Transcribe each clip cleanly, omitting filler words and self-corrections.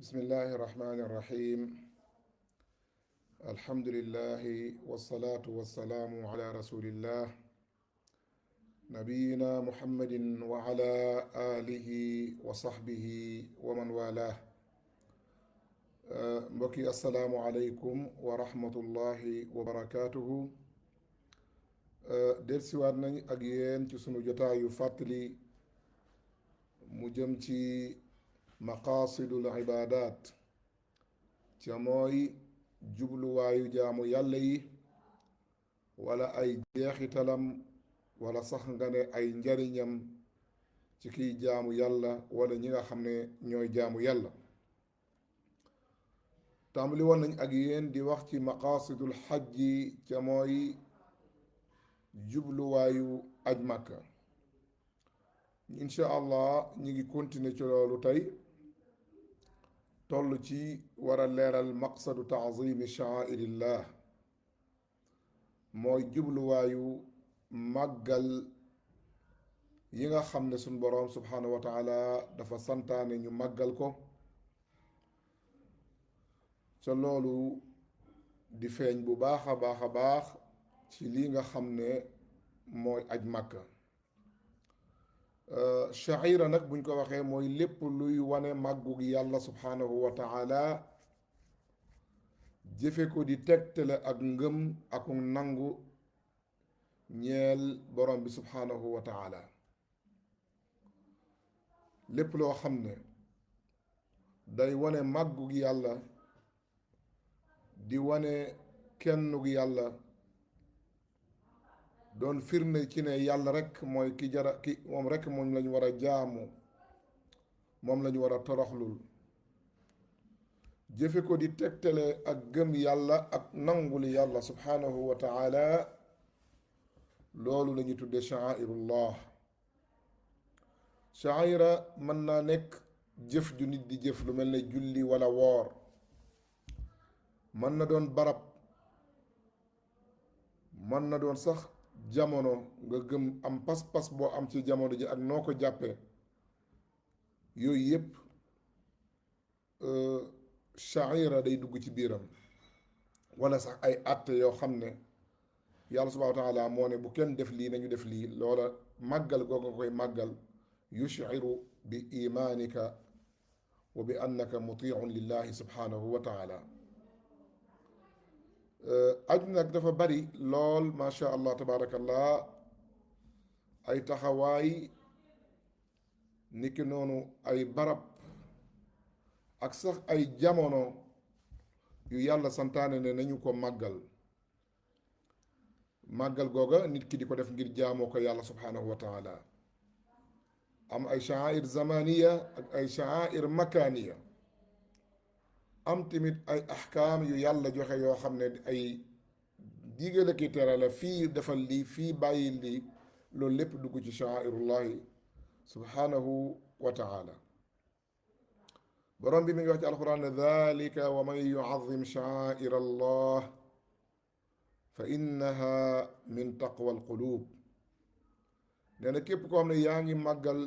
bismillahi irrahmani irrahim alhamdulillahi wasalaatu wasalaamu ala rasulillah nabiyina muhammadin wa ala alihi wa sahbihi wa man walah mbokk yi assalaamu aleykum wa rahmatullahi wa barakatuhu delsiwaat nañ ak yéen ci sunu jotaayu fàttali mu jëm ci maqaasidul ibaadaat ca mooy jubluwaayu jaamu yàlla yi wala ay jeexitalam wala sax nga ne ay njariñam ci kiy jaamu yàlla wala ñi nga xam ne ñooy jaamu yàlla. tàmbali woon nañ ak yéen di wax ci maqaasidul xajji ca mooy jubluwaayu aj màkka. incha allah ñi ngi continuer ci loolu tey toll ci war a leeral maqsadu taazimi sha'airillah mooy jubluwaayu màggal yi nga xam ne suñ boroom subhanahu wa taala dafa santaane ñu màggal ko ca loolu di feeñ bu baax a baax a baax ci lii nga xam ne mooy aj màkka. sha'ira nag buñ ko waxee mooy lépp luy wane màggug yàlla subhanahu wa taala jëfe ko di tegtale ak ngëm ak nangu ñeel borom bi subhanahu wa taala. lépp loo xam ne day wane màggug yàlla di wane kennug yàlla doon firnde ci ne yàlla rek mooy ki jara ki moom rek moom lañu war a jaamu moom lañu war a toroxlul jëfe ko di tegtale ak gëm yàlla ak nangul yàlla subhanahu wa taala loolu lañu tudde sha'airullah. sha'aira mën naa nekk jëf ju nit di jëf lu mel ne julli wala woor, mën na doon barab, mën na doon sax jamono nga gëm am pas-pas boo am ci jamono ji ak noo ko jàppee. yooyu yépp sha'ira day dugg ci biiram, wala sax ay àtte yoo xam ne yàlla subhanahu wa taala moo ne bu kenn def lii nañu def lii, loola màggal googu nga koy màggal yushiru bi imaanika wa bi annaka mutiun lillahi subhanahu wa taala. aj nag dafa bari lool macha allah tabaarakallah ay taxawaay, niki noonu ay barab ak sax ay jamono yu yàlla santaane ne nañu ko màggal. màggal googa nit ki di ko def ngir jaamoo ko yàlla subhanahu wa taala. am ay sha'air zamaniya ak ay sha'air makaniya, am tamit ay ahkaam yu yàlla joxe yoo xam ne ay digale ki tere la, fii defal lii fii bàyyi lii, loolu lépp dugg ci sha'airullahi subhanahu wa taala. borom bi mi ngi wax ci alquran ne dalika wa man yu'azzim sha'aira allah fa innaha min taqwa alqulub. nee na képp koo xam ne yaa ngi màggal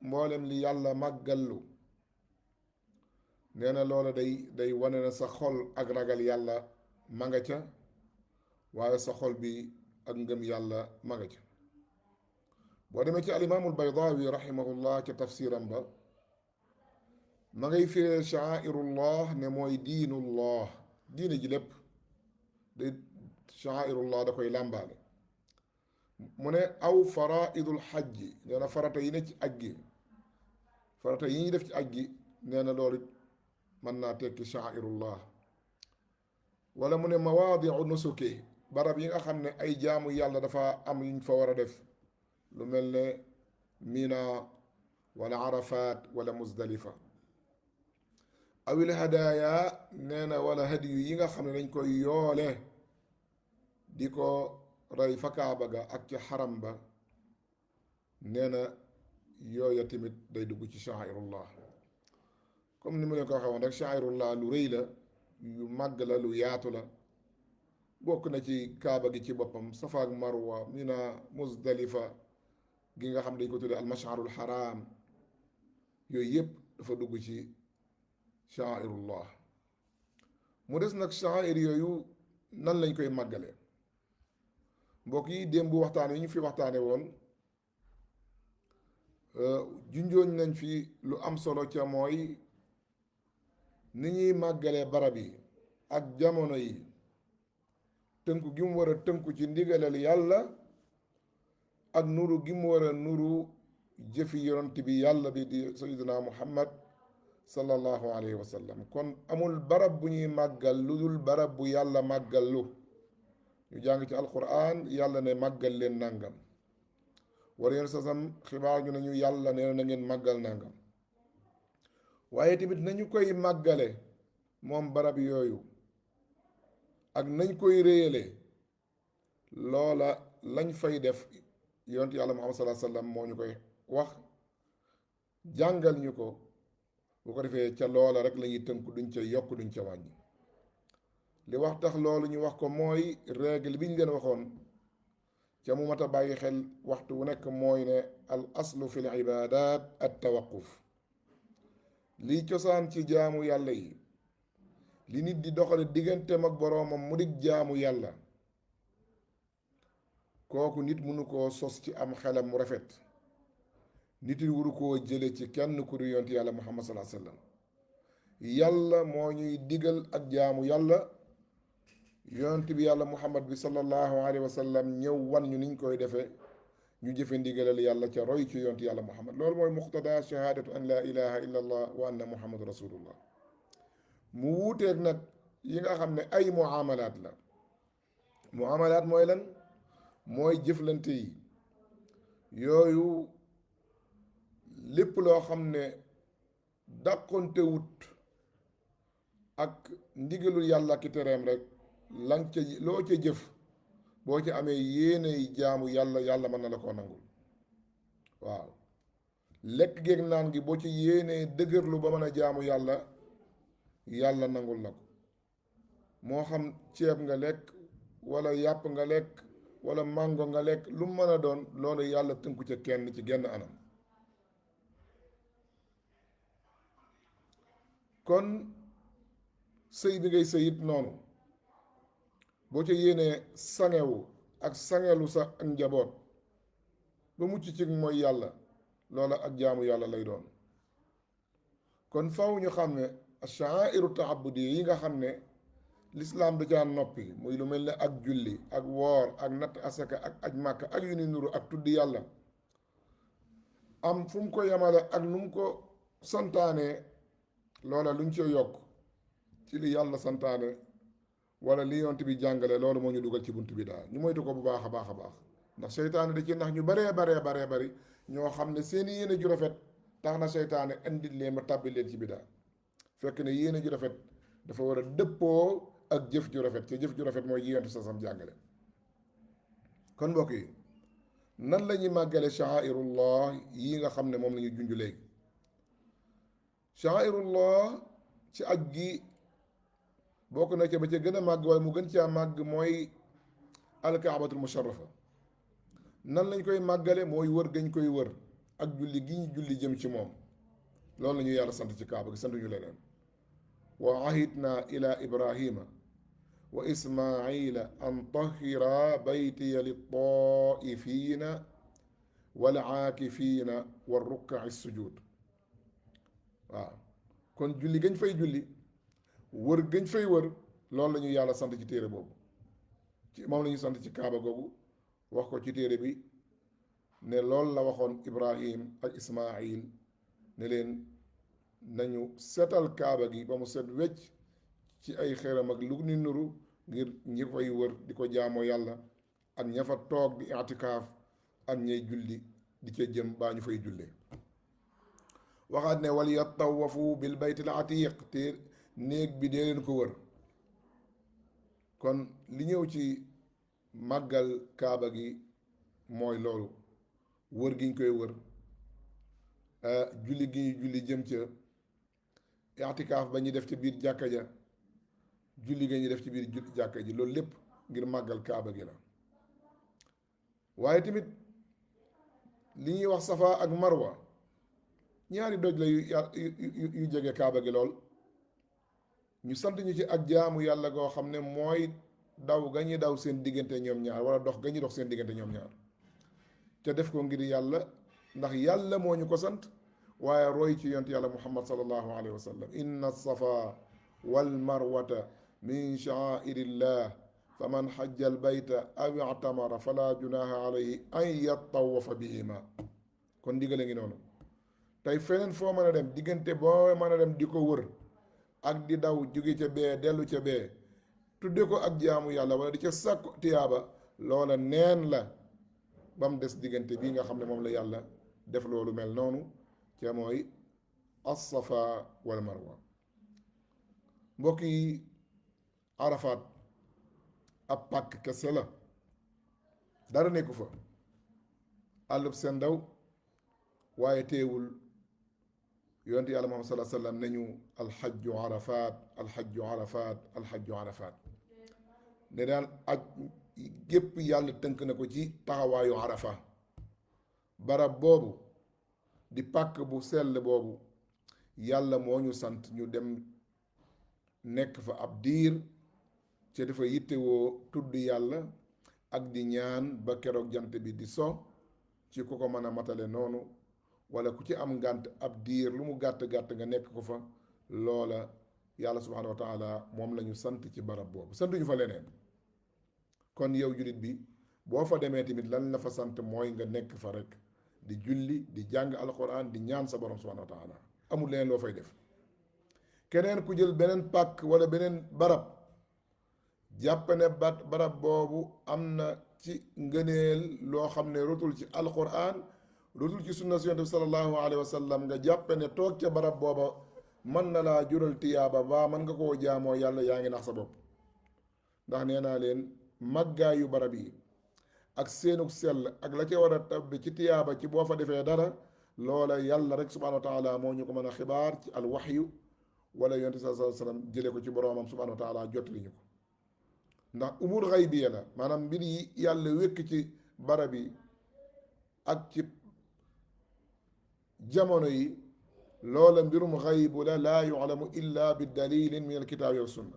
mboolem li yàlla màggallu, nee na loola day wane na sa xol ak ragal yàlla ma nga ca, waaye sa xol bi ak ngëm yàlla ma nga ca. boo demee ci alimaamul baydaawi rahimahullah ca tafsiram ba ma ngay firee sha'airullah ne mooy diinullah. diine ji lépp day sha'airullah da koy làmbaale. mu ne aw faraidul xajji, nee na farata yi ne ci aj gi, farata yi ñuy def ci aj gi, nee na loolu mën naa tekki sha'airullah. wala mu ne mawaadiu nusuki, barab yi nga xam ne ay jaamu yàlla dafa am yuñ fa war a def, lu mel ne mina wala arafat wala muzdalifa. awil hadaya, nee na wala hadiyu yi nga xam ne dañ koy yoole di ko rey fa kaaba ga ak ci xaram ba, nee na yooya tamit day dugg ci sha'airullah. comme ni mu leen ko waxee woon rek, sha'airullah lu rëy la, yu màgg la, lu yaatu la. bokk na ci kaaba gi ci boppam, safa ak marwa, mina, muzdalifa gi nga xam dañ ko tuddee al mash'arul haram, yooyu yëpp dafa dugg ci sha'airullah. mu des nag sha'air yooyu nan lañ koy màggale. mbokk yi démb waxtaan yi ñu fi waxtaane woon junjooñ nañ fi lu am solo ca mooy ni ñuy màggalee barab yi ak jamono yi tënku gi mu war a tënku ci ndigalal yàlla ak nuru gi mu war a nuru jëfi yonent bi yàlla bi di sayyidina muhammad sallallahu alayhi wa sallam. kon amul barab bu ñuy màggal lu dul barab bu yàlla màggal lu. ñu jàng ci alquran yàlla ne màggal leen nàngam wala yéen sasam xibaar ñu nañu yàlla nee na ngeen màggal nàngam. waaye tamit nañu koy màggale moom barab yooyu ak nañ koy réyale loola lañ fay def yonent yàlla muhammad sallallahu alayhi wa sallam moo ñu koy wax jàngal ñu ko. bu ko defee ca loola rek la ñuy tënku, duñ ca yokk duñ ca wàññi. li wax tax loolu ñu wax ko mooy règle bi ñu leen waxoon ca mu mat a bàyyi xel waxtu wu nekk mooy ne al aslu fi l ibadat at tawaquf. liy cosaan ci jaamu yàlla yi li nit di doxale digganteem ak boroomam mu dig jaamu yàlla kooku nit mënu koo sos ci am xelam mu rafet. nit yi wuru koo jële ci kenn ku du yonent yàlla muhammad sallallahu alayhi wa sallam. yàlla moo ñuy digal ak jaamu yàlla yonent bi yàlla muhammad bi sallallahu alayhi wa sallam ñëw wan ñu niñ koy defee ñu jëfe ndigalal yàlla ca roy ci yonent yàlla muhammad. loolu mooy muqtada shahadatu an la ilaha illa allah wa anna muhammadu rasulullah. mu wuuteeg nag yi nga xam ne ay muamalaat la. muamalaat mooy lan? mooy jëflante yi yooyu lépp loo xam ne dàqonte wut ak ndigalul yàlla ki tereem rek lan ca loo ca jëf boo ci amee yéeney jaamu yàlla yàlla mën na la koo nangul. waaw lekk géeg naan gi boo ci yéenee dëgërlu ba mën a jaamu yàlla yàlla nangul na ko. moo xam ceeb nga lekk wala yàpp nga lekk wala màngo nga lekk lu mu mën a doon loolu yàlla tënku ca kenn ci genn anam. kon sëy bi ngay sëyit noonu boo ca yéenee sangewu ak sangelu sa ak njaboot ba mucc ci mooy yàlla loola ak jaamu yàlla lay doon. kon faw ñu xam ne sha'airu taabudi yi nga xam ne lislaam da caa noppi muy lu mel ne ak julli ak woor ak natt asaka ak aj màkk ak yu ni nuru ak tudd yàlla am fu mu ko yemale ak nu mu ko santaane loola luñ ci yokk ci li yàlla santaane wala li yonent bi jàngale loolu moo ñu dugal ci bunt bi daal ñu moytu ko bu baax a baax a baax. ndax seytaane da ci ndax ñu baree bari ñoo xam ne seen yéene ju rafet tax na seytaane indil leen ma tàbbi leen ci bidaa. fekk ne yéene ju rafet dafa war a dëppoo ak jëf ju rafet te jëf ju rafet mooy yéentu sa sam jàngale. kon mbokk yi nan la ñuy màggale sha'airullah yi nga xam ne moom la ñuy junj léegi. sha'airullah ci aj gi bokk na ca ba ca gën a màgg waaye mu gën caa màgg mooy alkaabatul musharrafa. nan lañ koy màggale mooy wër gañ koy wër ak julli gi ñu julli jëm ci moom. loolu la ñu yàlla sant ci kaaba gi sant ñu leneen. wa ahidna ila ibrahima wa ismaila an tahira baytiya littaifina wal aakifina wa rukkai sujud. waaw kon julli gañ fay julli wër gañ fay wër loolu la ñu yàlla sant ci téere boobu ci moom la ñu sant ci kaaba googu wax ko ci téere bi ne loolu la waxoon ibrahim ak ismail ne leen nañu setal kaaba gi ba mu set wecc ci ay xeram ak lu ni nuru ngir ñi fay wër di ko jaamoo yàlla ak ña fa toog di itikaaf ak ñay julli di ca jëm baa ñu fay jullee. waxaat ne wal yatawafu bil baytil atiq te néeg bi dee leen ko wër. kon li ñëw ci màggal kaaba gi mooy loolu wër gi ñu koy wër julli gi ñu julli jëm ca i'tikaaf ba ñuy def ci biir jàkka ja julli ga ñuy def ci biir jàkka ji loolu lépp ngir màggal kaaba gi la. waaye tamit li ñuy wax safa ak marwa ñaari doj la yu jege kaaba gi lool ñu sant ñu ci ak jaamu yàlla goo xam ne mooy daw ga ñuy daw seen diggante ñoom ñaar wala dox ga ñuy dox seen diggante ñoom ñaar te def ko ngir yàlla ndax yàlla moo ñu ko sant waaye roy ci yonent yàlla muhammad sallallahu alayhi wa sallam inna safa wal marwata min sha'airillah faman xajja al bayta aw i'tamara fala junaha alayhi an yattawafa bihima kon digale ngi noonu tey feneen foo mën a dem diggante boo mën a dem di ko wër ak di daw jóge ca bee dellu ca bee tudde ko ak jaamu yàlla wala di ca sàkku tiyaaba loola neen la ba mu des diggante bii nga xam ne moom la yàlla def loolu mel noonu ca mooy as-safa wal marwa mbokk yi arafaat ab pàkk kese la dara nekku fa àllub seen ndaw waaye teewul yonent yàlla Muhammad sallallahu alayhi wa sallam nañu alxajju arafaat alxajju arafaat alxajju arafaat ne daan aj gépp yàlla tënk na ko ci taxawaayu arafa barab boobu di pàkk bu sell boobu yàlla moo ñu sant ñu dem nekk fa ab diir ci dafa yittewoo tudd yàlla ak di ñaan ba keroog jant bi di so ci ku ko mën a matale noonu wala ku ci am ngànt ab diir lu mu gàtt-gàtt nga nekk ko fa loola yàlla subhanahu wa taala moom la ñu sant ci barab boobu santuñu fa leneen kon yow jullit bi boo fa demee tamit lan la fa sant mooy nga nekk fa rek di julli di jàng alquran di ñaan sa borom subhanahu wa taala amul leneen loo fay def keneen ku jël beneen pàkk wala beneen barab jàpp ne barab boobu am na ci ngëneel loo xam ne rotul ci alquran rotul ci sunna si yonent bi sallallahu alayhi wa sallam nga jàpp ne toog ca barab booba mën na laa jural tiyaaba ba mën nga koo jaamoo yàlla yaa ngi nax sa bopp ndax nee naa leen màggaayu barab yi ak seenug sell ak la ca war a tabbi ci tiyaaba ci boo fa defee dara loola yàlla rek subhanahu wa taala moo ñu ko mën a xibaar ci al waxyu wala yonent bi sallallahu alayhi wa sallam jële ko ci boroomam subhanahu wa taala jot li ñu ko ndax umur xaybiya la maanaam mbir yi yàlla wékk ci barab yi ak ci jamono yi loola mbirum xaybu la laa yulamu illa bi dalilin min alkitaabi wa sunna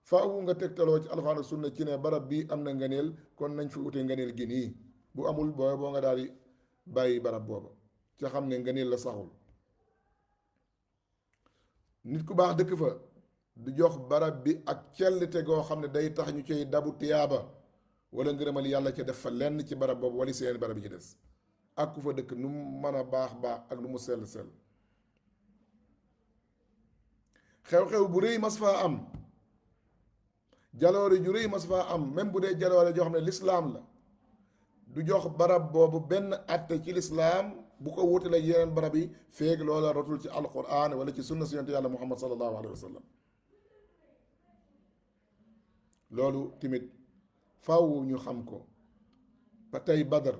faaw nga tegtaloo ci alxuraan ak sunna ci ne barab bi am na ngëneel kon nañ fi ute ngëneel gi nii bu amul boo nga daal di bàyyi barab booba ca xam ne ngëneel la saxul nit ku baax dëkk fa du jox barab bi ak cellte goo xam ne day tax ñu cay dabu tiyaaba wala ngërëmal yàlla ca def fa lenn ci barab boobu wala seen barab yi ci des ak ku fa dëkk nu mu mën a baax ak lu mu sell sell xew-xew bu rëy mas faa am jaloore ju rëy mas faa am même bu dee jaloore joo xam ne lislaam la du jox barab boobu benn atte ci lislaam bu ko wutale yeneen barab yi feeg loola rotul ci alquran wala ci sunna si yonent yàlla muhammad sallallahu alayhi wa sallam loolu tamit faw ñu xam ko ba tey badar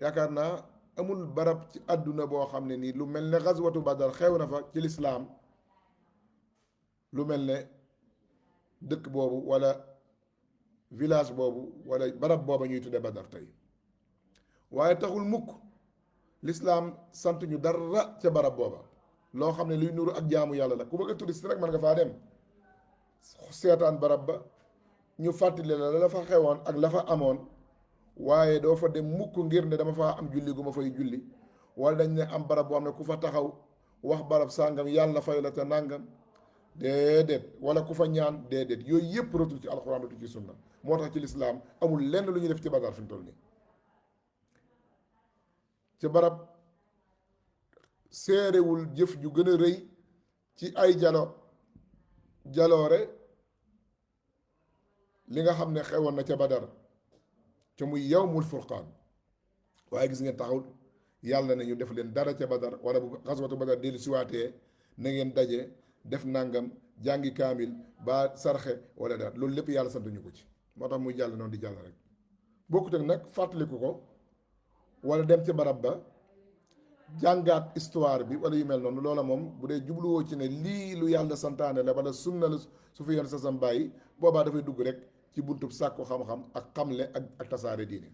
yaakaar naa amul barab ci àdduna boo xam ne nii lu mel ne xaswatu badar xew na fa ci lislaam lu mel ne dëkk boobu wala village boobu wala barab booba ñuy tudde badar tey waaye taxul mukk lislaam sant ñu dara ca barab booba loo xam ne luy nuru ak jaamu yàlla la ku bëgg a touriste rek mën nga faa dem seetaan barab ba ñu fàttali la fa xewoon ak la fa amoon waaye doo fa dem mukk ngir ne dama faa am julli gu ma fay julli wala dañ ne am barab boo xam ne ku fa taxaw wax barab sàngam yàlla fay la te nàngam déedéet wala ku fa ñaan déedéet yooyu yëpp rotul ci alxuraan rotul ci sunna moo tax ci lislaam amul lenn lu ñuy def ci badar fi mu toll nii ci barab séerewul jëf ju gën a rëy ci ay jaloore li nga xam ne xewoon na ca badar ca muy yawmul furqaan waaye gis ngeen taxawul yàlla na ñu def leen dara ca badar wala bu xaswatu badar dellu siwaatee na ngeen daje def nangam jàngi kaamil ba sarxe wala dara loolu lépp yàlla sant ñu ko ci moo tax muy jàll noonu di jàll rek bokkut ak nag fàttaliku ko wala dem ci barab ba jàngaat histoire bi wala yu mel noonu loola moom bu dee jubluwoo ci ne lii lu yàlla santaane la wala sunna la su fi yoon sa sam bàyyi boobaa dafay dugg rek ci buntub sàkku xam-xam ak xamle ak tasaare diine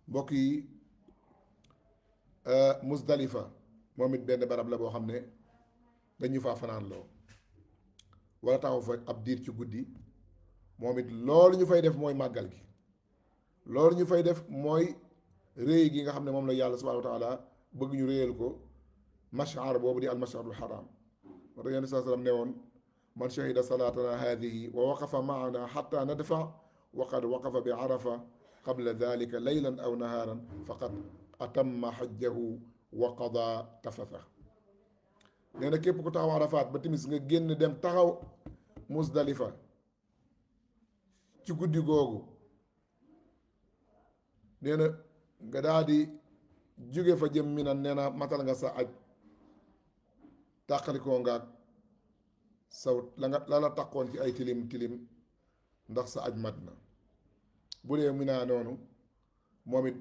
mbokk yi Musdalifa moom it benn barab la boo xam ne dañu faa fanaan loo wala taxaw fa ab diir ci guddi moom it loolu ñu fay def mooy màggal gi loolu ñu fay def mooy réy gi nga xam ne moom la yàlla subhanahu wa taala bëgg ñu réyal ko mashar boobu di al masharul haram moo tax yenn saa sallam ne woon man shahida salatana hadihi wa waqafa maana xatta nadfa wa qad waqafa bi arafa qabla dalika laylan aw naharan faqad atamma xajjahu wa qada tafatha nee na képp ku taxaw arafaat ba timis nga génn dem taxaw musdalifa ci guddi googu nee na nga daal di jóge fa jëm Mina nee na matal nga sa aj tàqalikoo ngaak saw la la taqoon ci ay tilim tilim ndax sa aj mat na bu dee Mina noonu moom it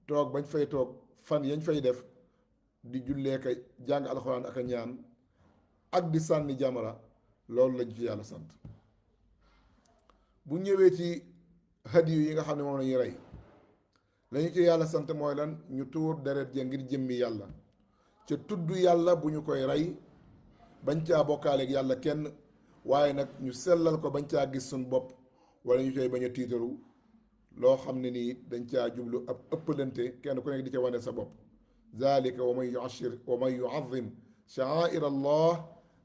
toog bañ fay toog fan yañ fay def di jullee ka jàng alxuraan ak a ñaan ak di sànni jamara loolu lañ ci yàlla sant bu ñëwee ci hadiyu yi nga xam ne moom lañuy rey lañu ci yàlla sant mooy lan ñu tuur deret ja ngir jëmmi yàlla ca tudd yàlla bu ñu koy rey bañ caa bokkaaleeg yàlla kenn waaye nag ñu sellal ko bañ caa gis suñ bopp wala ñu koy bañ a tiitaru loo xam ne nii dañ caa jublu ab ëppalante kenn ku nekk di ca wane sa bopp zalika wa man yuazim sha'air allah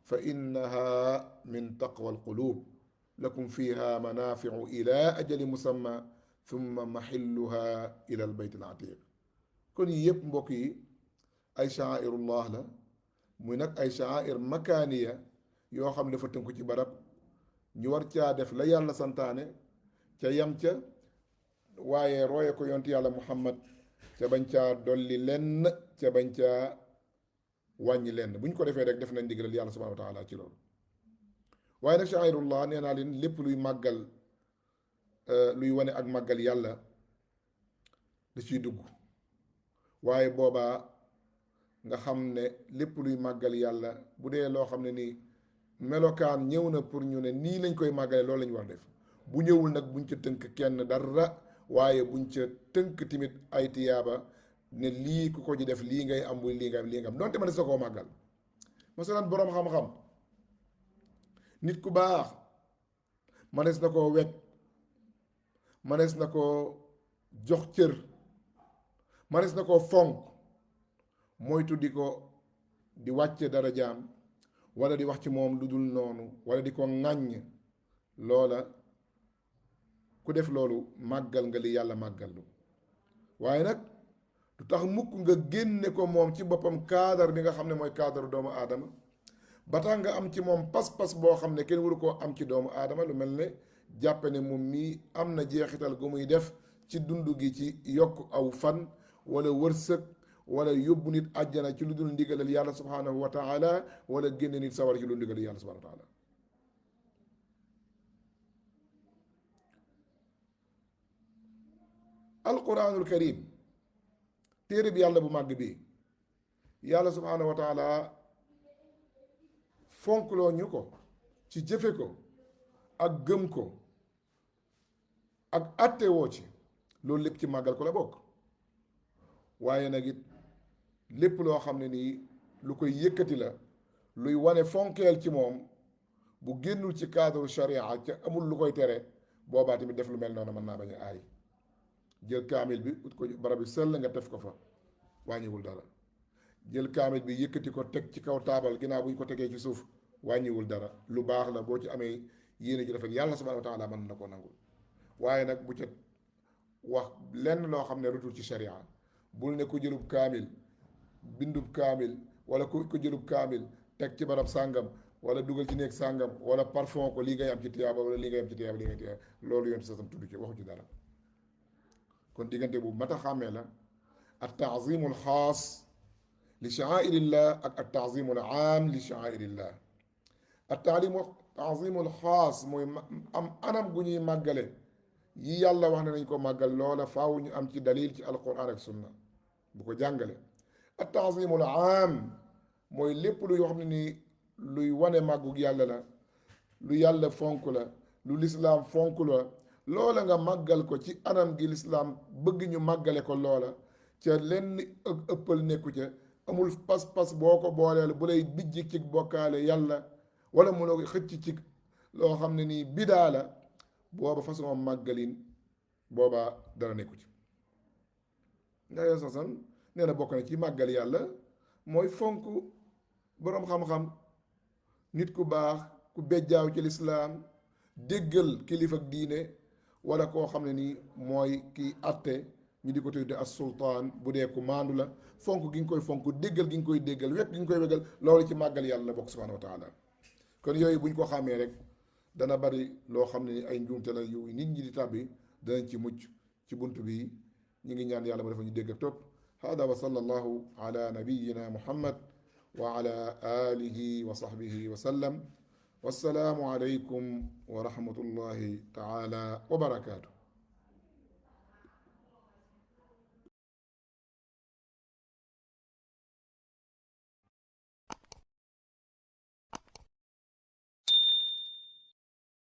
fa innaha min taqwa alqulub lakum fiha manafiu ila ajali musamma thumma maxilluha ila albayt alatiq kon yi yëpp mbokk yi ay sha'airullah la muy nag ay sha'air makaaniya yoo xam ne dafa tënku ci barab ñu war caa def la yàlla santaane ca yam ca waaye roye ko yontu yàlla muhammad ca bañ caa dolli lenn ca bañ caa wàññi lenn bu ñu ko defee rek def nañ ndigalal yàlla subhanahu wa taala ci loolu waaye nag sha'airullah nee naa leen lépp luy màggal luy wane ak màggal yàlla da ciy dugg waaye boobaa nga xam ne lépp luy màggal yàlla bu dee loo xam ne nii melokaan ñëw na pour ñu ne nii lañ koy màggale loolu lañu war def bu ñëwul nag buñ ca tënk kenn dara waaye buñ ca tënk tamit ay tiyaaba ne lii ku ko ji def lii ngay am lii ngay am lii nga am donte ma ne sa koo màggal masalan boroom xam-xam nit ku baax manees na koo wekk manees na koo jox cër manees na koo fonk moytu di ko di wàcce darajaam wala di wax ci moom lu dul noonu wala di ko ŋàññ loola ku def loolu màggal nga li yàlla màggallu waaye nag du tax mukk nga génne ko moom ci boppam kaadar bi nga xam ne mooy kaadaru doomu aadama ba tax nga am ci moom pas-pas boo xam ne kenn waru koo am ci doomu aadama lu mel ne jàppe ne moom mii am na jeexital gu muy def ci dund gi ci yokk aw fan wala wërsëg wala yóbbu nit àjjana ci lu dul ndigalal yàlla subhanahu wa taala wala génne nit sawar ci lu ndigalal yàlla subhanahu wa taala alquranul karim téere bi yàlla bu màgg bi yàlla subhanahu wa taala fonkloo ñu ko ci jëfe ko ak gëm ko ak attewoo ci loolu lépp ci màggal ko la bokk waaye nag it lépp loo xam ne nii lu koy yëkkati la luy wane fonkeel ci moom bu génnul ci cadre sharia ca amul lu koy tere boobaa tamit def lu mel noonu mën naa bañ a aay jël kaamil bi ut ko barab bi sell nga def ko fa wàññiwul dara jël kaamil bi yëkkati ko teg ci kaw taabal ginnaaw bu ñu ko tegee ci suuf wàññiwul dara lu baax la boo ci amee yéene ji rafet yàlla subhanahu wa taala mën na ko nangul waaye nag bu ca wax lenn loo xam ne rutul ci sharia bul ne ku jëlub kaamil bindub kaamil wala ku jëlub kaamil teg ci barab sàngam wala dugal ci néeg sàngam wala parfum ko lii ngay am ci tiyaaba wala lii ngay am ci tiyaaba lii ngay tiyaaba loolu yoon sa sam tudd ci waxu ci dara kon diggante bu mat a xàmmee la at taazimul xaas li sha'airillah ak at taazimul aam li sha'airillah at taazimul xaas mooy am anam gu ñuy màggale yi yàlla wax ne nañ ko màggal loola faaw ñu am ci dalil ci alquran ak sunna bu ko jàngale at taazimul aam mooy lépp luy xam ne ni luy wane màggug yàlla la lu yàlla fonk la lu lislaam fonk la loola nga màggal ko ci anam gi lislaam bëgg ñu màggale ko loola ca lenn ëppal nekku ca amul pas-pas boo ko booleel bu lay bijj ci bokkaale yàlla wala mu la xëcc ci loo xam ne nii bidaa la booba façon màggalin booba dara nekku ci nga yoo sasan nee na bokk na ci màggal yàlla mooy fonk boroom xam-xam nit ku baax ku bejjaaw ci lislaam déggal kilifa ak diine wala koo xam ne nii mooy kiy atte ñu di ko tudde as sultaan bu dee ku maandu la fonk gi nga koy fonk déggal gi nga koy déggal wekk gi nga koy wegal loolu ci màggal yàlla la bokk subhanahu wa taala kon yooyu buñ ko xàmmee rek dana bari loo xam ne ni ay njuumte la yu nit ñi di tàbbi danañ ci mucc ci bunt bi ñi ngi ñaan yàlla ma dafa ñu dégg ak topp hada wa sallallahu ala nabiyina muhammad wa ala alihi wa sahbihi wa sallam wassalaamu alaykum wa rahmatullahi taala wa barakaatu